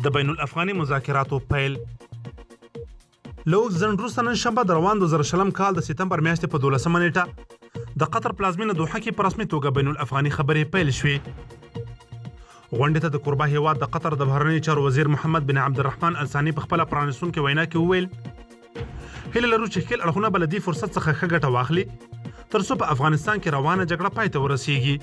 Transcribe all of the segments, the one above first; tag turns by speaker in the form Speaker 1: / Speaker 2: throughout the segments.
Speaker 1: د بین الافغاني مذاکراتو پیل له اوږد ځنډ وروسته نن شنبه د روان 2020 کال د ستمبر میاشتې په 12مه نیټه د قطر پلازمینه دوحه کې په رسمي توګه بین الافغاني خبرې پیل شوې. غونډې ته د کوربه هیواد د قطر د بهرنیو چارو وزیر محمد بن عبدالرحمن الثاني په خپله پرانیستونکې وینا کې وویل، هیله لرو چې ښکېل اړخونه به له دې فرصت څخه ښه ګټه واخلي ترڅو په افغانستان کې روانه جګړه پای ته ورسیږي.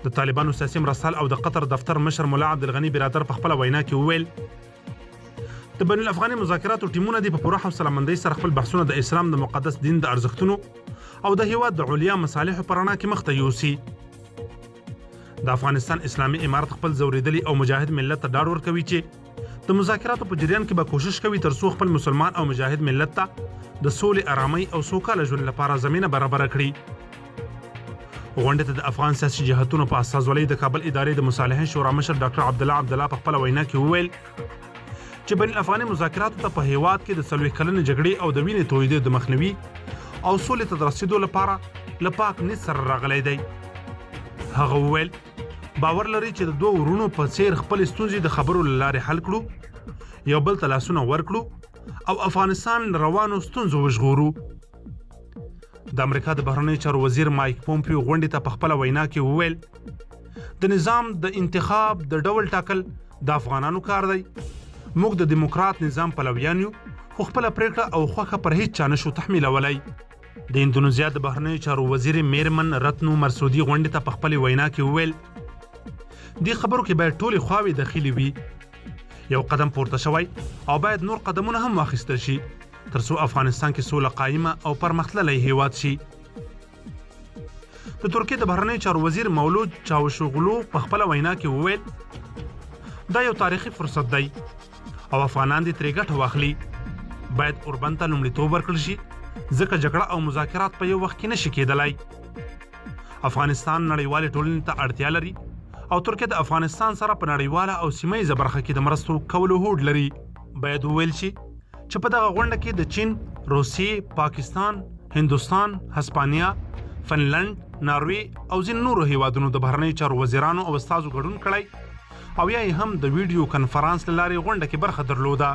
Speaker 1: د طالبانو سیاسي مرستیال او د قطر دفتر مشر ملا عبدالغني برادر په خپله وینا کې وویل، د بین الافغاني مذاکراتو ټیمونه دې په پوره حوصله مندۍ سره خپل بحثونه د اسلام د مقدس دین د ارزښتونو او د هیواد د علیا مصالحو په رڼا کې مخته یوسي. د افغانستان اسلامي امارت خپل ځورېدلي او مجاهد ملت ته ډاډ ورکوي چې د مذاکراتو په جریان کې به کوشش کوي ترڅو خپل مسلمان او مجاهد ملت ته د سولې، ارامۍ او سوکاله ژوند لپاره زمینه برابره کړي. غونډې ته د افغان سیاسي جهتونو په استازولۍ د کابل ادارې د مصالحې شورا مشر ډاکټر عبدالله عبدالله په خپله وینا کې وویل چې بین الافغاني مذاکراتو ته په هیواد کې د 40 کلنې جګړې او د وینې تویدو د مخنیوي او سولې ته د رسیدو لپاره له پاک نیت سره راغلی دی. هغه وویل، باور لري چې د دوو وروڼو په څیر خپلې ستونزې د خبرو له لارې حل کړو، یو بل ته لاسونه ورکړو او افغانستان له روانو ستونزو وژغورو. د امریکا د بهرنیو چارو وزیر مایک پومپیو غونډې ته په خپله وینا کې وویل، د نظام د انتخاب د ډول ټاکل د افغانانو کار دی. موږ د دیموکرات نظام پلویان یو، خو خپله پریکړه او خوښه پر هیڅ چا نشو تحمیلولای. د اندونیزیا د بهرنیو چارو وزیر میرمن رتنو مرسودي غونډې ته په خپلې وینا کې وویل، دې خبرو کې باید ټولې خواوې دخیلې وي. یو قدم پورته شوی او باید نور قدمونه هم واخیستل شي ترڅو افغانستان کې سوله قایمه او پرمختللی هیواد شي. د ترکیې د بهرنیو چارو وزیر مولود چاوشوغلو په خپله وینا کې وویل، دا یو تاریخي فرصت دی او افغانان دې ترې ګټه واخلي. باید اوربند ته لومړیتوب ورکړل شي، ځکه جګړه او مذاکرات په یو وخت کې نشي کېدلای. افغانستان نړیوالې ټولنې ته اړتیا لري او ترکیه د افغانستان سره په نړیواله او سیمه ییزه برخه کې د مرستو کولو هوډ لري. باید وویل شي چې په دغه غونډه کې د چین، روسیې، پاکستان، هندوستان، هسپانیا، فنلنډ، ناروې او ځینو نورو هیوادونو د بهرنیو چارو وزیرانو او استازو ګډون کړی او یا یې هم د ویډیو کنفرانس له لارې غونډه کې برخه درلوده.